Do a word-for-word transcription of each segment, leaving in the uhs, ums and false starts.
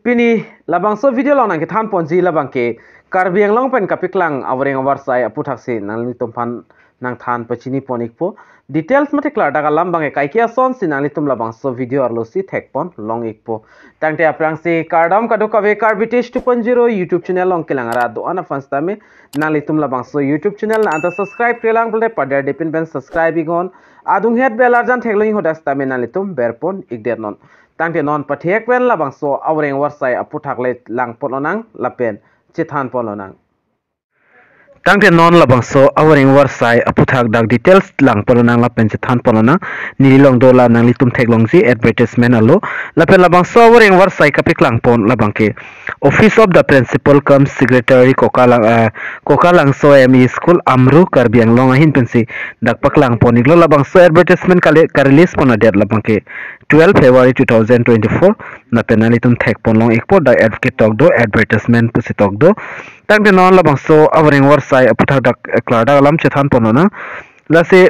Pini labangso video along nangkethan ponji labangke Karbi Anglong pen kapeklang avoreng avarsai aputhak si nanglitumphan nangthan pachini pon ikpo. Details mate klardak alam abangke kaike ason si nanglitum labangso video arlo si thek pon long ikpo. Tangte aphrangsi kardom kadokave Karbi Tech two point zero YouTube channel along kelang arat do-an aphan sitame nanglitum labangso YouTube channel nang anta subscribe-kre lang pulote paderdepin pen subscribe iknon. Adunghet bell arjan theklong ik hadak sitame nanglitum ber pon ikdet non. Tangte non pathek pen labangso avoreng avarsai aputhak le lang pon lonang lapen chethan pon lonang. Tangte non labangso avoreng avarsai aputhak dak details lang pon lonang lapen chethan pon lonang. Neli along do la nanglitum theklongji advertisement alo. Lapen labangso avoreng avarsai kapeklang pon labangke Office of the Principal cum Secretary Kokalang, eh, Kokalangso M E School Amru Karbi Anglong ahin pensi dak paklang pon iklo. Labangso advertisement kale-, karelease pon adet labangke twelve February two thousand twenty-four. Lapen nanglitum thek pon long ikpo dak ad ketok do, advertisement pusi tok do. Tangte non labangso avoreng avarsai aputhak dak, eh, klardak alam chethan pon lonang. Lasi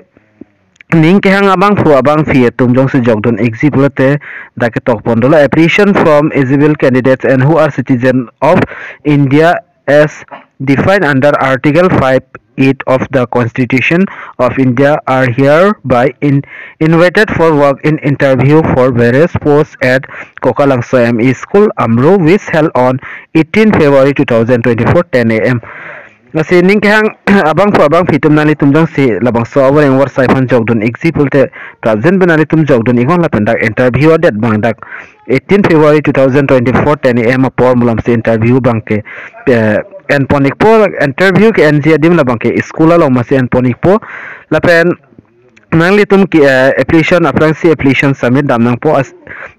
ning kehang abangphu abangphi atum jongsi jokdun ikji pulote dak ketok pon dolo, application from eligible candidates and who are citizen of India as defined under Article five eight of the Constitution of India are hereby in-, invited for walk-in interview for various posts at Kokalangso M E School, Amru, which held on eighteen February two thousand twenty-four, ten A M. Lasi ning kehang abangphu abangphi atum nanglitum jongsi labangso avoreng avarsai aphan jokdun ikji pulote prapjin pen nanglitum jokdun iknon lapen dak interview adet abang dak eighteen February two thousand twenty-four, ten A M apor malomsi interview abangke, eh, en pon ikpo. Interview ke-enji adim labangke school along masi en pon ikpo. Lapen nanglitum ke, eh, application aphrangsi application submit dam nangpo. As-,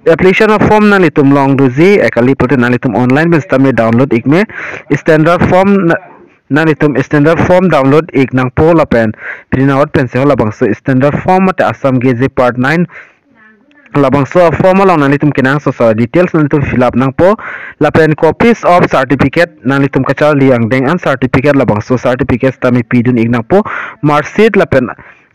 application a-form nanglitum along doji, eh, kali pulote nanglitum online pen sitame download ik me. Standard form na-, nanglitum standard form download ik nangpo lapen print out pensi ho labangso standard form mate Assam Gazette Part nine, labangso form along nanglitum kenangsot details nanglitum fill up nangpo. Lapen copies of certificate, nanglitum kacharli angdeng an certificate, labangso certificate sitame pidun ik nangpo. Mark sheet lapen,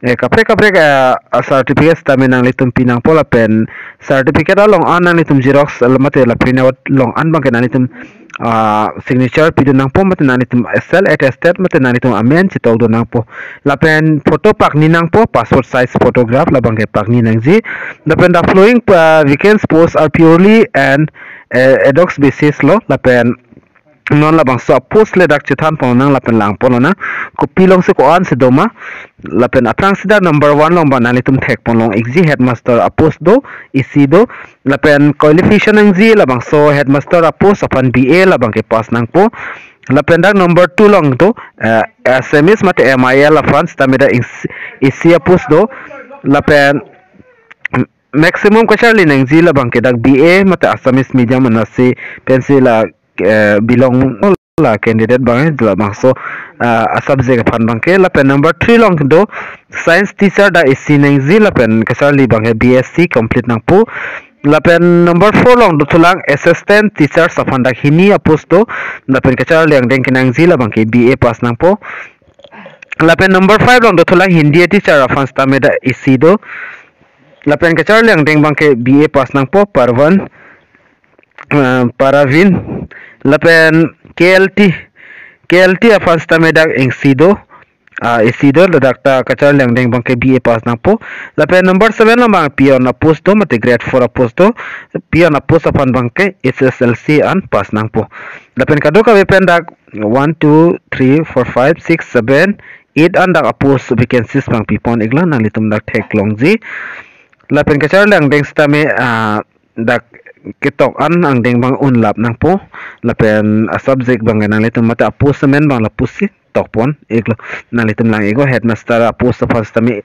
eh, kaprek kaprek, eh, a certificate sitame nanglitum pi nangpo. Lapen certificate along an nanglitum xerox, eh, mate la print out along an abangke nanglitum, ah, signature pidun nangpo, mate nanglitum self attested, mate nanglitum amen chetokdun nangpo. Lapen photo pakni nangpo, passport size photograph labangke pakni nangji. Lapen the following, uh, vacant posts are purely an, uh, ad hoc basis lo. Lapen non labangso post le dak chethan pon lonang lapen lang pon lonang. Kopi alongsi ko-ansi doma. Lapen aphrangsi dak number one along abang nanglitum thek pon long ikji, headmaster a-post do, isi do. Lapen qualification nangji labangso headmaster a-post aphan B A labangke pass nangpo. Lapen dak number two along do, eh, Assamese mate M I L aphan sitame dak isi, isi a-post do. Lapen maximum kacharli nangji labangke dak B A mate Assamese medium anatsi pensi la, eh, belong la candidate abang, eh, labangso, ah, a-subject aphan abangke. Lapen number three along do science teacher, dak isi nangji lapen kacharli abangke B S C complete nangpo. Lapen number four along dothulang assistant teachers aphan, dak hini a-post do. Lapen kacharli angdeng kenangji labangke B A pass nangpo. Lapen number five along dothulang Hindi teacher aphan sitame dak isi do. Lapen kacharli angdeng abangke B A pass nangpo, Parvan, ah, Paravin. Lapen K L T, K L T aphan sitame dak isi do. Ah, isi do, ladak ta kacharli angdeng abangke B A pass nangpo. Lapen number seven along abang peon a-post do, mate grade four a-post do. Peon a-post aphan abangke H S L C an pass nangpo. Lapen kadokave pen dak one, two, three, four, five, six, seven, eight an dak a-post vacancies abang pi pon iklo, nanglitum dak theklongji. Lapen kacharli angdeng sitame, ah, dak ketok an angdeng abang unlap nangpo. Lapen a-subject abang nanglitum mate a-post amen abang lapusi tok pon iklo, nanglitum lang iknon. Headmaster a-post aphan sitame,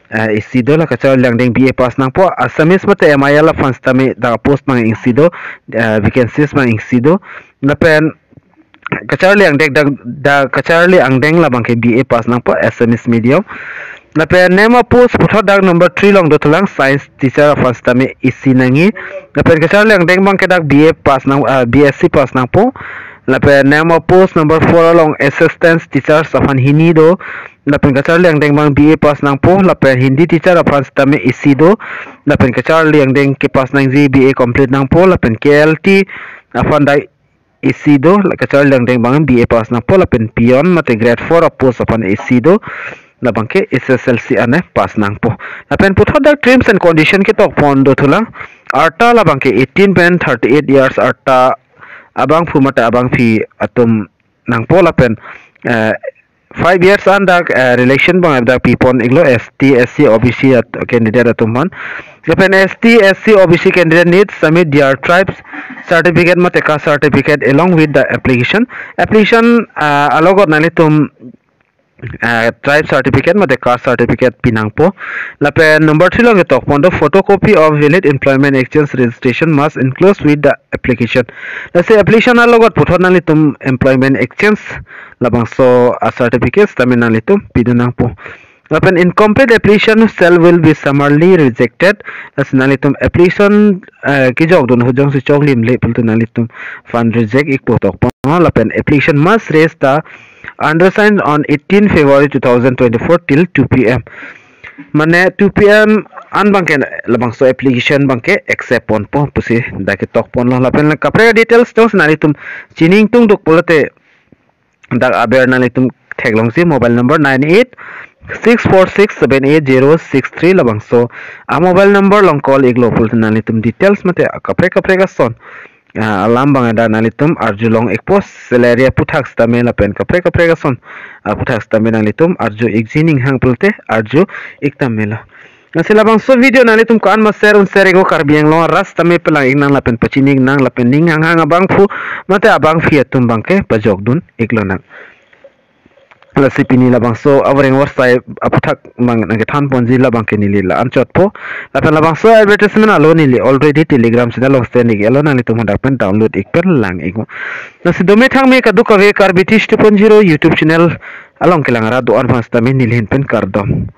eh, isi do, la kacharli angdeng B A pass nangpo. Assamese mate M I L aphan sitame dak a-post abang isi do, eh, vacancies abang isi do. Lapen kacharli angdeng dak, dak kacharli angdeng labangke B A pass nangpo, Assamese medium. Lapen nem a-post puthot dak number three along dothulang science teacher aphan sitame isi nangji. Lapen kacharli angdeng abangke dak B A pass nang, ah, B S C pass nangpo. Lapen nem a-post number four along assistant teachers aphan hini do. Lapen kacharli angdeng abang B A pass nangpo. Lapen Hindi teacher aphan sitame isi do. Lapen kacharli angdeng ke pass nangji, B A complete nangpo. Lapen K L T aphan dak isi do, la kacharli angdeng abang B A pass nangpo, lapen peon mate grade four a-post aphan isi do, labang ke H S L C ane pass nangpo. Lapen puthot dak terms and condition ketok pon do thulang. Arta labang ke eighteen pen thirty-eight years arta abangphu mate abangpi atum nangpo, lapen, eh, five years an dak, eh, relation abang dak pipon iklo S T, S C, O B C at-, candidate atum aphan. Lapen S T, S C, O B C candidate need submit their tribes certificate mate caste certificate along with the application. Application, ah, alogot nanglitum, ah, tribe certificate mate caste certificate pinangpo. Lapen number three along ketok pon do, photocopy of valid employment exchange registration must enclosed with the application. Lasi application alogot puthot nanglitum employment exchange labangso a-certificate tame nanglitum pidun nangpo. Lapen incomplete application shall will be summarily rejected. Lasi nanglitum application, eh, kejok dun ahut jongsi choklim le pulote nanglitum aphan reject ikpo tok pon. Lapen application must raise the undersigned on eighteen February two thousand twenty-four till two P M. Mane two P M an abang ke labangso application abang ke accept ponpo pusi dak ketok ponlo. Lapen kaprek details jongsi nanglitum chini ingtung duk pulote dak aber nanglitum theklongsi mobile number nine eight six four six seven eight zero six three labangso a-mobile number along call iklo pulote nanglitum details mate kaprek kaprek ason, ah, alam abang dak nanglitum arjulong ikpo, salary aputhak sitame lapen kaprek kaprek ason aputhak sitame nanglitum arju ikji ning hang pulote arju ik tame lo. Lasi labangso video nanglitum ko-an ma share un share iknon, Karbi Anglong arat sitame pelang iknang lapen pachini iknang lapen ning hanghang abangphu mate abangpi atum abang ke pajok dun iklonang. Lasi pini labangso avoreng avarsai aputhak abang nangkethan ponji labang ke neli la-an chotpo. Lapen labangso advertisement alo neli already Telegram channel along send ik-etlo, nanglitum hadak pen download ik pen lang iknon. Lasi dome thangme kadokave Karbi Tish two point zero YouTube channel along kelang arat do-an aphan sitame neli ahin pen kardom.